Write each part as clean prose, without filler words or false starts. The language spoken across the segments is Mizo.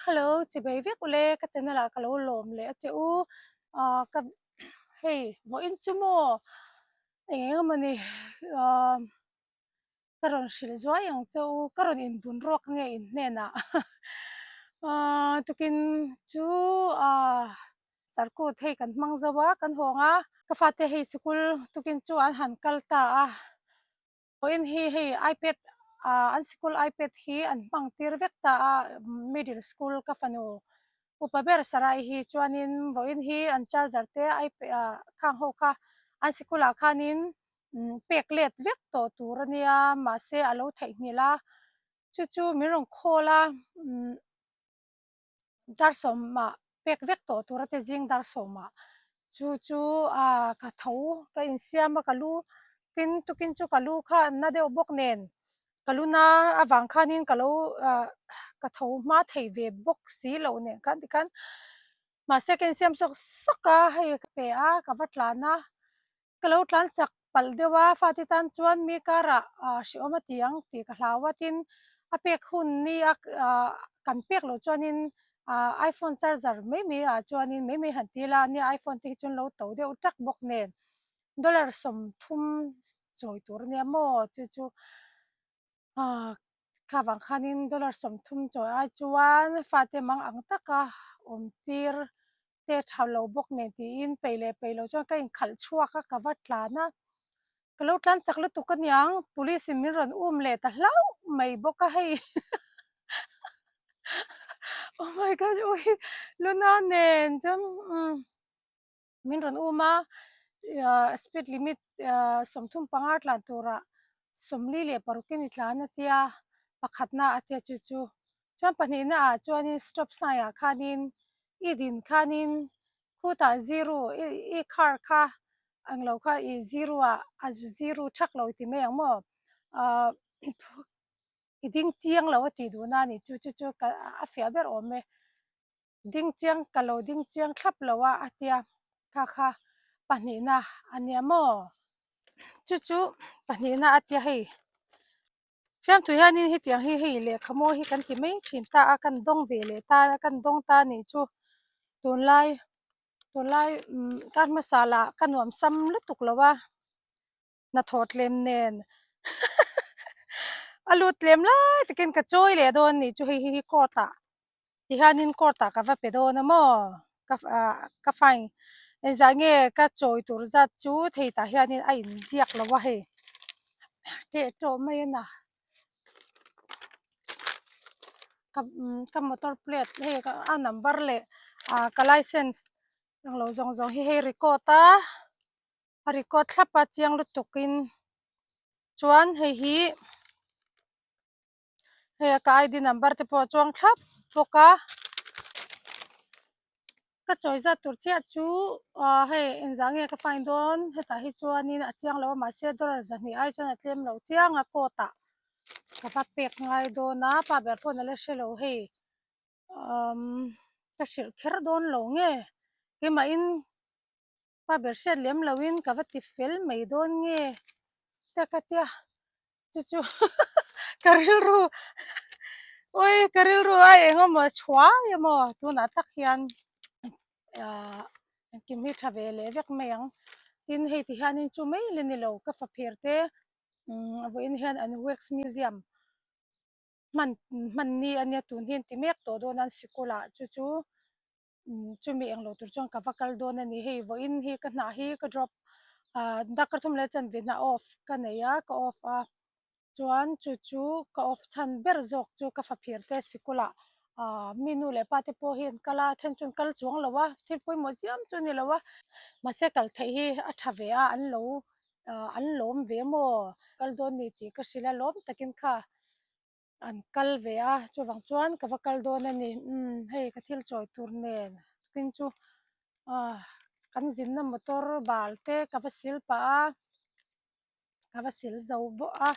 Hello chibei vek ule ka channel ah ka lo lawm leh a che u ah ka hei vawiin chu maw eng eng emawni ah ka rawn hrilh zuai ang che u ka rawn inbun ruak nge in hnenah ah tukin chu ah charkut hei kan hmang zo a kan hawng a ka fate hei sikul tukin chu an han kal ta a. Vawiin hi hei ipad ah an sikul ipad hi an hmang tir vek ta a middle school ka fanu upa ber sarai hi chuanin vawiin hi an charger te ipad ah khang ho kha an sikul ah khanin pek let vek tawh tur a nia mahse a lo theihnghilh a chu chu min rawn call a umm. Dar sawmah pek vek tawh tur a ti zing dar sawmah chu chu ah ka tho ka insiam a ka lu tin tukin chu ka lu kha an na deuh bawk nen ka lu na avang khanin ka lo ah ka tho hma thei ve bawk si loh nen khan tikhan mahse ka insiam sawk sawk a hei ka pe a ka va tlan a. Ka lo tlan chak palh deuh a, fate tan chuan mi karah hrehawm a ti ang tih ka hlau a, tin a pek hun ni a kan pek loh chuanin iPhone charger mai mai ah chuanin mai mai han ti ila nia iPhone te hi chuan lo to deuh tak bawk nen dollar 30 chawi tur a nia maw chu chu Kha vang khanin dollar 30 chawi ai chuan fate mang ang taka awm tir te tha lo bawk nen tiin peih leh peih lo chuan ka inkhalh chhuak a, ka va tlan a. Ka lo tlan chak lutuk aniang police in min rawn um leh ta hlauh mai bawk a hei oh my god ui luna nen chuan umm. Min rawn um a, speed limit 35 tlan turah 46 in i tlan a tia, pakhatna a tia chu chu. Chuan pahnihna ah chuanin stop sign ah khanin i din khanin khutah zero i car kha englo kha i zero ah a zero thak lo i ti mai ang maw i ding chiang lo a tih duhna a ni chu chu chu a fiah ber awm e. Ding chiang ka lo ding chiang thlap lo a a tia kha kha pahnihna a nia maw chu chu pahnihna a tia hei fiamthu hianin hetiang hi hei lehkha maw hi kan ti mai thin ta a kan dawng ve leh ta a kan dawng ta a nih chu tunlai tunlai umm kar hmasa lah ka nuam sam lutuk lo a. Hnathawh tlem nen a lut tlem lai takin ka chawi leh dawn nih chu hei hi hi court ah tihianin court ah ka va pe dawn a maw ka ah ka fine engzah nge ka chawi tur zat chu thei tah hianin a inziak lo a hei teh tawh mai a na ka ka motor plate hei a number leh ah ka licence englo zawng zawng hi hei record a. A record thlap a chiang lutukin chuan hei hi hei a ka ID number te pawh a chuang thlap bawk a ka chawi zat tur chiah chu ah hei engzah nge ka fine dawn hetah hi chuanin a chiang lo a mahse dollar 200 ai chuan a tlem lo chiang a court ah ka va pek ngai dawn a pa ber pawh na la hre lo hei umm ka hrilh kher dawn lo nge keimahin. Pa ber hriat lem loin ka va ti fel mai dawn nge te ka tia chu chu ka rilru ui ka rilru a eng emaw chhuai emaw tunah tak hian ah engkim hi tha ve leh vek mai ang tin hei ti hianin chu mai la ni lo ka faphir te umm vawiin hian an wax museum hman hmanni ania tun hi an ti mek tawh dawn a an sikul ah chu chu. Chumi englo tur chuan ka va kal dawn a ni. Hei vawiin hi ka hnah hi ka drop ah darkar thum leh chanve hnah off ka nei a ka off a chuan chu chu ka off chhan ber zawk chu ka faphir te sikul ah ah mi nu leh pa te pawh hi an kal a then chu an kal chuang lo a thil pawimawh chiam chu a ni lo a mahse kal theih hi a tha ve a an lo ah an lawm ve maw kal dawn ni tih ka hrilh a lawm takin kha. An kal ve a chuvang chuan ka va kal dawn a ni umm hei ka thil chawi tur nen tin chu ah kan zinna motor bal te ka va sil pah a ka va sil zo bawk a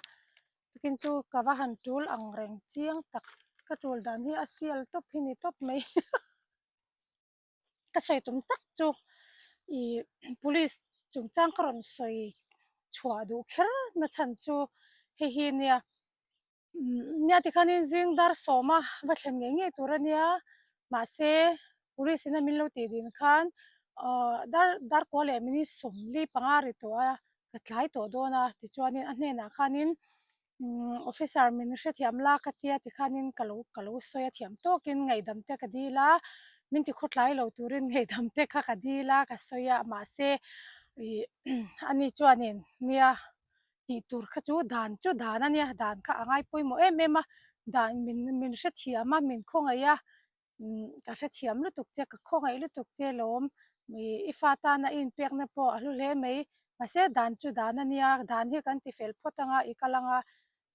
tukin chu ka va han tul ang reng chiang tak ka tul dan hi a sial tawp hi ni tawp mai ka sawi tum tak chu ih police chungchang ka rawn sawi chhuah duh kher na chhan chu hei hi nia. Nia tikhanin zing dar sawma va thlen ngei ngei tur a nia mahse police in a min lo tih din khan ahh dar dar kua leh minute sawmli panga ri tawh a ka tlai tawh dawn a tichuanin a hnenah khanin umm officer min hrethiam la ka tia tikhanin ka lo ka lo sawi a thiam tawkin ngaihdam te ka dil a min ti khawtlai lo turin ngaihdam te kha ka dil a ka sawi a mahse ih ani chuanin nia tih tur kha chu dan chu dan a nia dan kha a ngai pawimawh em em a dan min min hrethiam a min khawngaih a umm ka hrethiam lutuk che ka khawngaih lutuk che lawm ih i fa tana i inpekna pawh a hlu hle mai mahse dan chu dan a nia dan hi kan ti fel phawt anga i kal anga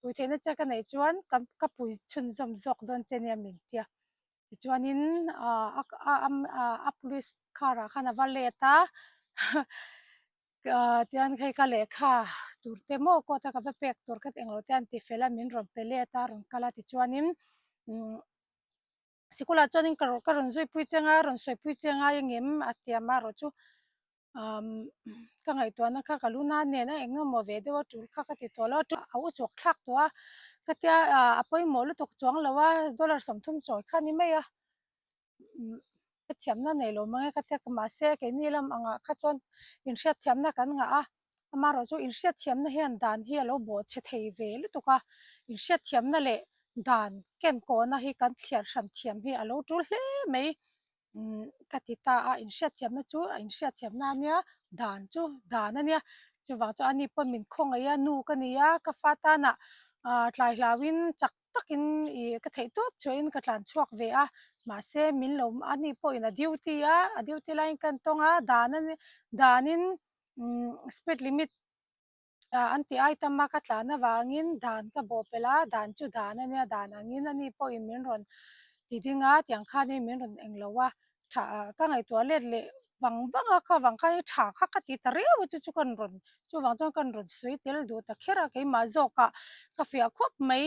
pui theihna che ka neih chuan ka ka pui chhunzawm zawk dawn che nia min tia tichuanin ah a a police car ah khan a va let a. Tian hei ka lehkha tur te maw court a ka va pek tur kha englo te an ti fel a min rawn pe let a rawn kal a tichuanin umm sikulah chuanin ka ka rawn zui pui cheng a rawn sawi pui cheng a engem a ti a amaherawh chu umm ka ngaihtuahna kha ka lu na nen a eng emaw ve deuh a tul kha ka ti tawh lo a a u chhuak thlak tawh a ka tia a pawimawh lutuk chuang lo a dollar 30 chawi kha a ni mai a. Hrethiamna nei lo mang e ka tia mahse keini lam angah kha chuan inhriatthiamna kan ngah a amaherawhchu inhriatthiamna hian dan hi a lo bawhchhe thei ve lutuk a inhriatthiamna leh dan kenkawhna hi kan thliar hran thiam hi a lo tul hle mai umm ka ti ta a inhriatthiamna chu a inhriatthiamna a nia dan chu dan a nia chuvang chuan ani pawh min khawngaih a nu ka ni a ka fa tanah ah tlai hlauhin chak takin ih ka theih tawp chuahin ka tlan chhuak ve a mahse min lo ani pawhin a duty a a duty laiin ka intawng a dan a danin umm speed limit ah an tih ai tam a ka tlan avangin dan ka bawh pelh a dan chu dan a nia dan angin ani pawhin min rawn ti ding a tiang khanin min rawn englo a tha ka ngaihtuah let leh vang vang a kha vang khan tha kha ka ti ta riau a chu chu ka rawn chuvang chuan ka rawn sawi tel duh ta kher a keimah zawkah ka fiah khawp mai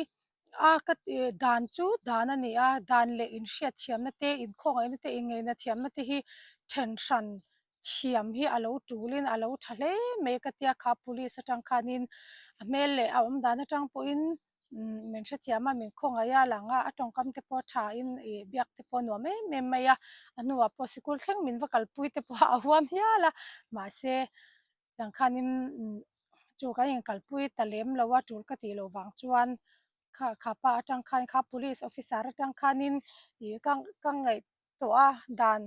a ka ti dan chu dan a ni a dan leh inhriatthiamna te inkhawngaihna te inngei thiamna te hi then hran thiam hi a lo tulin a lo tha hle mai ka tia kha police atang khanin a hmel leh a awm dan atang pawhin umm min hrethiam a min khawngaih a lang a a tawngkam te pawh a tha in ih biak te pawh a nuam em em mai a a hnuah pawh sikul thleng min va kalpui te pawh a huam hial a mahse tiang khanin umm chu kan inkalpui ta lem lo a tul ka tih loh vang chuan kha kha pa atang khan kha police officer atang khanin ih ka ka ngaih tawh a dan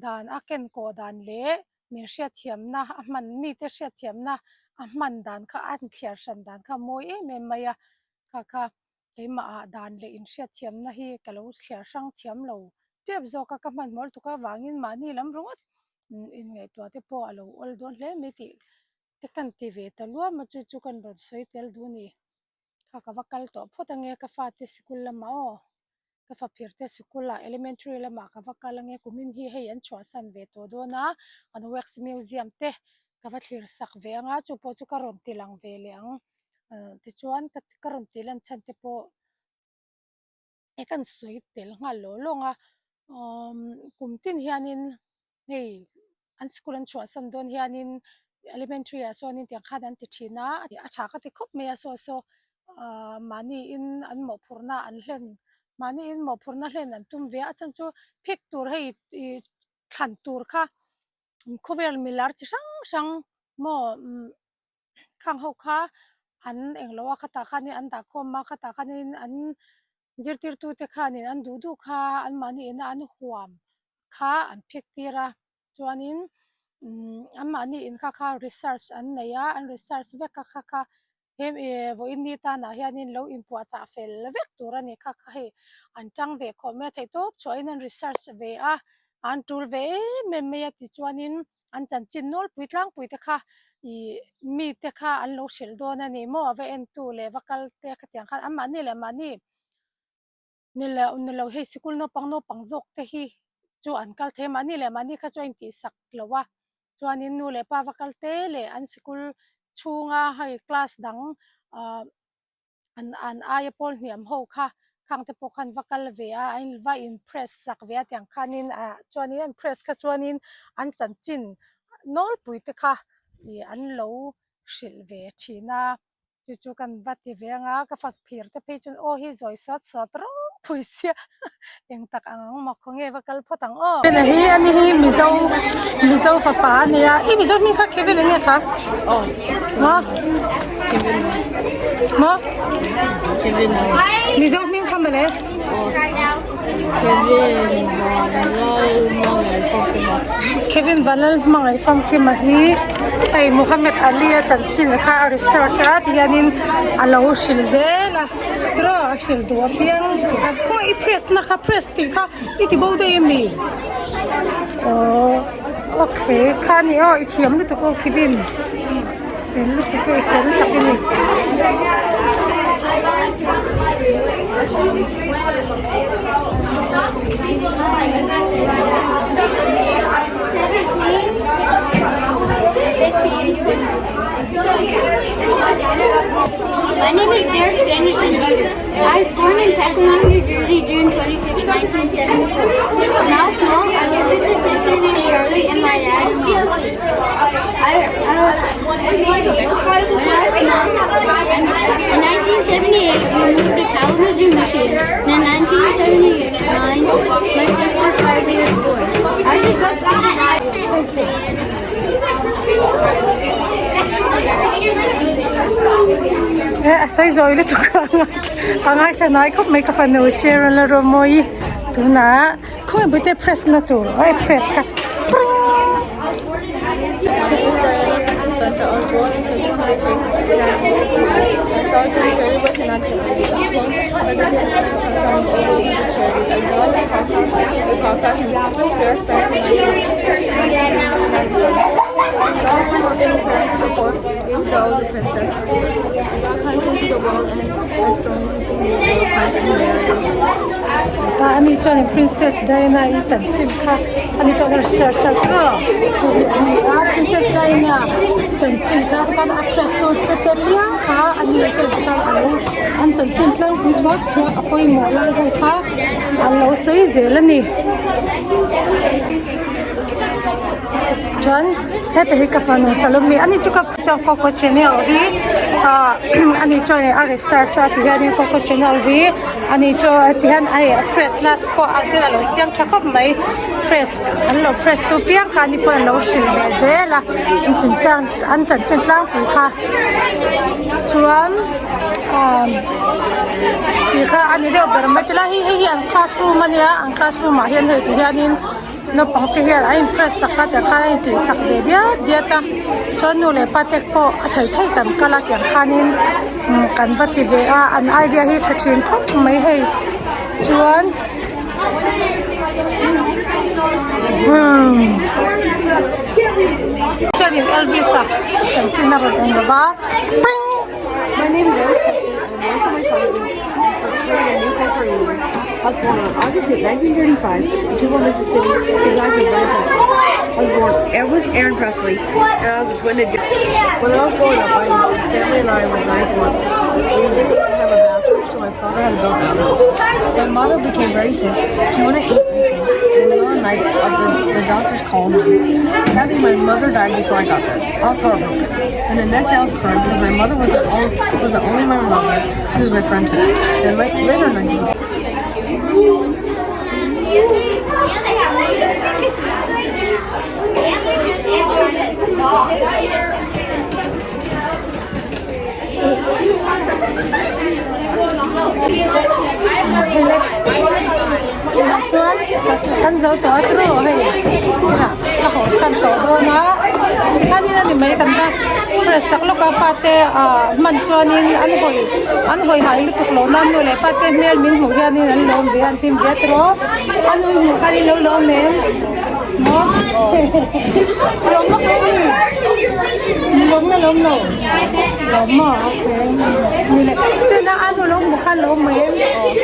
dan a ken kawh dan leh min hriatthiamna a hman mite hriatthiamna a hman dan kha a thliar hran dan kha a mawi em em mai a kha kha keimah ah dan leh inhriatthiamna hi ka lo thliar hrang thiam lo tep zawk a ka hmanhmawh lutuk avangin mahni lam ringawt inngaihtuah te pawh a lo awl dawn hle mai tih te kan ti ve ta luam a chu chu kan rawn sawi tel duh a ni kha ka va kal tawh phawt ange ka fate sikul lamah aw. Ka faphir te sikul ah elementary lamah ka va kal ange kumin hi hei an chhuahsan ve tawh dawn a an wax museum te ka va thlir sak ve anga chu pawh chu ka rawn ti lang ve leh ang ah tichuan ka ka rawn ti lan chhan te pawh e kan sawi tel nghal lawng lawng a umm kum tin hianin hei an school an chhuahsan dawn hianin elementary ah sawnin tiang khan an ti thin a a tha ka ti khawp mai a saw saw ahh mahniin an mawhphurhna an hlen mahniin mawhphurhna hlen an tum ve a a chhan chu phik tur hei ih thlan tur kha khawvel milar chi hrang hrang maw umm khang ho kha an englo a khatah khanin an dah khawm a khatah khanin an zirtirtute khanin an duh duh kha anmahni ina an huam kha an phik tir a chuanin umm anmahni in kha kha research an nei a an research vek a kha kha he ih vawiin ni tanah hianin lo inpuahchah fel vek tur a ni kha kha hei an tang ve khawp mai a theihtawp chhuahin an research ve a an tul ve em em mai a tichuanin. An chanchin nawlpui tlangpui te kha ih mi te kha an lo hrilh dawn a ni maw a va entu leh va kal te khatiang khan anmahni leh mahni ni lo ni lo hei sikul naupang naupang zawk te hi chu an kal thei a mahni leh mahni kha chu a intihsak lo a chuanin nu leh pa va kal te leh an sikul chhunga hei class dang ah. An an aia pawl hniam ho kha khang te pawh khan va kal ve a a in va in press sak ve a tiang khanin ah chuanin an press kha chuanin an chanchin nawlpui te kha ih an lo hrilh ve thin a. Chu chu kan va ti ve anga ka fak phir te phei chuan aw hi zawi sawt sawt ropui sia eng tak ang ang maw khawnge va kal phawt ang aw. Kevin-a hi ani hi Mizo Mizo fapa a nia i Mizo hming kha Kevin enge kha aw maw Kevin maw Kevin Mizo hming kha mawle Kevin Vanlalhmangaihfamkima. Kevin Vanlalhmangaihfamkima hi hei Muhammad Ali a chanchin kha a research a tihianin a lo hrilh zel a tiraw a hrilh duh apiang tikhan khawngaih i press na kha press tih kha i ti bo daih ami aww okay kha a ni aw i thiam lutuk aw Kevin fel lutuk e i fel tak a ni. My name is Derek Sanderson Jr. I was born in Petaluma, New Jersey, June 25, 1974. When I was small, I lived with a sister named Charlie and my dad and mom. I, I was, when I was small, in 1978, we moved to Kalamazoo, Michigan. And in 1979, my sister Charlie was born. I was a good student. E a sei zawi lutuk a a ngaithla nai khawp mai ka fanu Sharon a rawmawi tunah khawnge bute press na tur aw e press ka Ta ani chuanin Princess Diana i chanchin kha ani chuan a research a tiraw a Princess Diana chanchin kha tikhan a press tu te te piang kha ani hian tikhan a lo an chanchin tlangpui thuak thuak a pawimawh lai ho kha an lo sawi zel a ni. Chuan heta hi ka fanu Salome ani chu ka chuan Coco Chanel hi ah ani chuan a research a ti hianin Coco Chanel hi ani chu ti hian hei a press na pawh a ten a lo siam tha khawp mai press an lo press tu piang kha ani pawh an lo hrilh leh zel a an chinchang an chanchin tlangpui kha chuan ah tih kha ani deuh ber mai tilai hei hei hi an classroom ania an classroom ah hian hei ti hianin. Naupang te hian an in press sak a tiang khan a intih sak ve diat diat a chuan nu leh pa te pawh a thei thei kan kal a tiang khanin kan va ti ve a an idea hi tha thin khawp mai hei chuan umm chuanin Elvis a chanchin a rawn eng lova pring. My name is Elvis Presley. I'm known for my songs and for creating a new culture in music. I was born on August 8, 1935, in Tupelo, Mississippi, the life of Brian Presley. I was born Elvis Aaron Presley, and I was a twin to Jerry. When I was growing up, my family and I were very poor. We didn't have a bathroom, so my father had to build one. My mother became very sick. She wouldn't eat anything. In the middle of the night, the, the doctors called me. Sadly, my mother died before I got there. I was heartbroken. And the next day I was crying because my mother was the only, was the only my mother. She was my friend too. Then later in 19 Tunah chuan kan zo tawh a tiraw hei ka haw san tawh dawn a tikhanin a ni mai kan va press sak lawk a fate ah hman chuanin an hawi an hawi hai lutuk lo nan nu leh fate hmel min hmuh hianin an lawm ve a an hlim ve a tiraw a nu hmuh khan in lo lawm em maw lawm vak lo a ni lawm na lawm lo lawm maw okay ni leh chena a nu lo hmuh khan lawm mai em lawm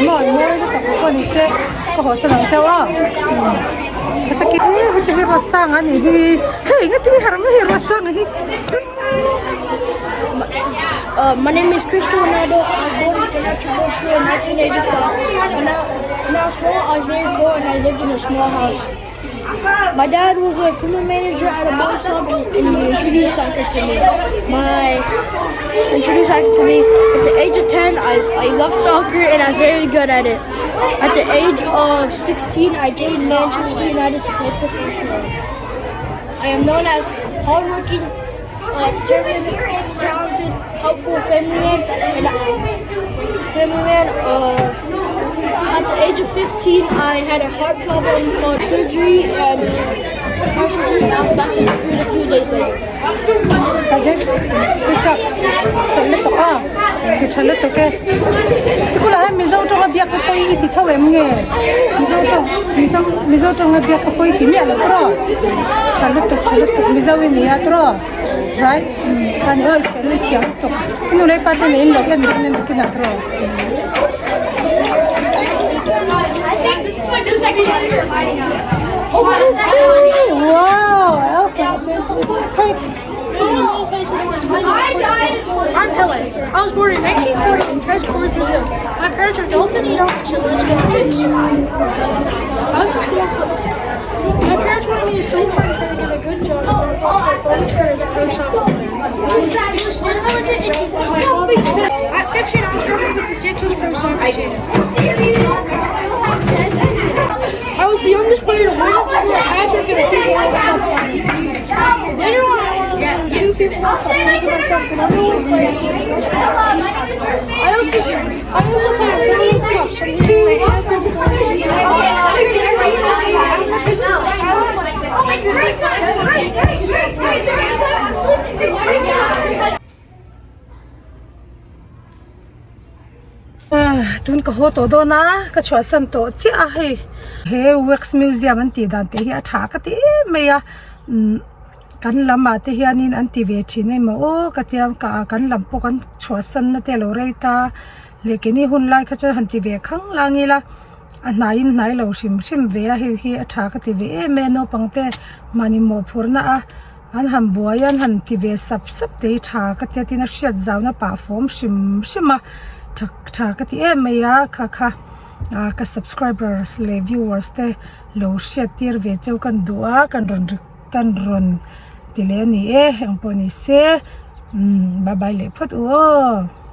maw mawi lutuk pawh ni se ka haw san ang chauh a. Heti hi Rosanga a nih hi hei engati nge harh mai hei Rosanga hi My name is Cristiano Ronaldo. I was born in Portugal in 1985. When I, when I was small, I was very poor and I lived in a small house. My dad was a equipment manager at a boys club and he introduced soccer to me. My introduced soccer to me at the age of 10. I, I loved soccer and I was very good at it. At the age of 16, I joined Manchester United to play professionally. I am known as hardworking, uh, determined, talented, helpful family man, and family man. Uh, at the age of 15, I had a heart problem called surgery and heart surgery, and I was back in the field a few days later. Good job. Fel lutuk a. Ti tha lutuk e. Sikul ah hian Mizo tawnga biak ka pawi i ti tho em nge? Mizo tawng Mizo Mizo tawnga biak ka pawi ti miah lo tawh. Tha lutuk tha lutuk Mizo i nia tawh. Right? Khan aw i fel i thiam lutuk. I nu leh pa te nei in lo en dawn em kin a tawh. Wow! Elsa. Hey. I'm Pele. I was born in 1940 in Tres Cores, Brazil. My parents are Dalton Eno and Elizabeth James. I was in school until my parents wanted me to study hard and try to get a good job and my father as a pro soccer player. He was scared I would get injured by my father. At 15, I was drafted with the Santos Pro Soccer team. I was the youngest player to win and score a hat trick in a FIFA World Cup final. Later on, I won two FIFA World Cups, making myself the number one player. I also I also played in four World Cups, including my Tun ka haw tawh dawn a, ka chhuahsan tawh chiah a hei he wax museum an tih dan te hi a tha ka ti em mai a umm kan lam ah te hianin an ti ve thin emaw aw ka tia ka kan lam pawh kan chhuahsan na te alo rei ta leh keini hun lai kha chuan han ti ve khang lang ila a hnaiin hnai lo hrim hrim ve a hei hi a tha ka ti ve em em a naupang te mahni mawhphurhna a. An han buai a an han ti ve sap sap te hi tha ka tia tin a hriat zauna pah fawm hrim hrim a tha tha ka ti em mai a kha kha ah ka subscribers leh viewers te lo hriat tir ve cheu kan duh a kan rawn kan rawn ti leh a ni e engpawh ni se umm bye bye leh phawt u aw.